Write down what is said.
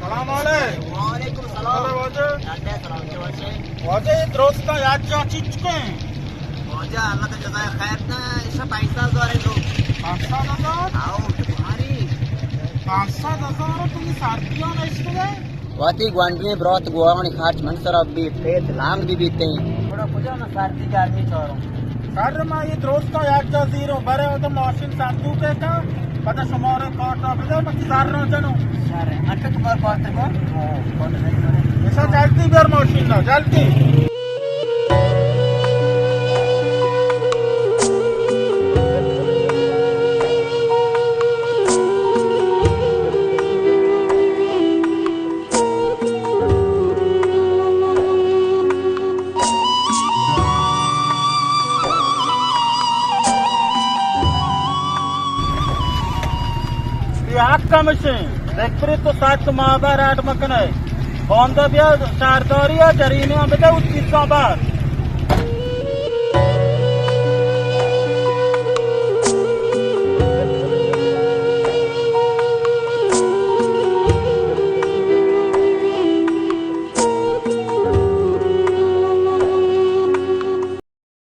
سلام علیکم۔ وعلیکم السلام۔ ارے واجہ۔ ڈاڈے سلام چوشے۔ واجہ، یہ درستاں یاد جا چچکیں؟ واجہ، اللہ تو جزائے خیر نہ، ایشا پیسہ دارے لوگ۔ پانچ سد ہزار؟ آؤ، تمہاری۔ پانچ سد ہزار تو یہ سردیاں نشتے گئے؟ وتی گونڈویں برات گوانی خرچ من سرا بی، پیت لانگ بی بیتیں۔ گڑا کجا من سردی گرمی چاروں؟ سر، ما یہ درستاں یک جا زیروں، برے وتا ماشین صندوق ہے کا، پدا شمارے کارٹا بدے، پتی زر نہ جنوں۔ سر، انت تمہار کارٹ کو؟ ایسا جلدی بیار ماشین نا، جلدی۔ یہ حق کمشیں، دکتری تو ساعت ما بار آٹ مکنے۔ باندا بیا شہرداری ء جریمہ بدے، اس چیزاں بار۔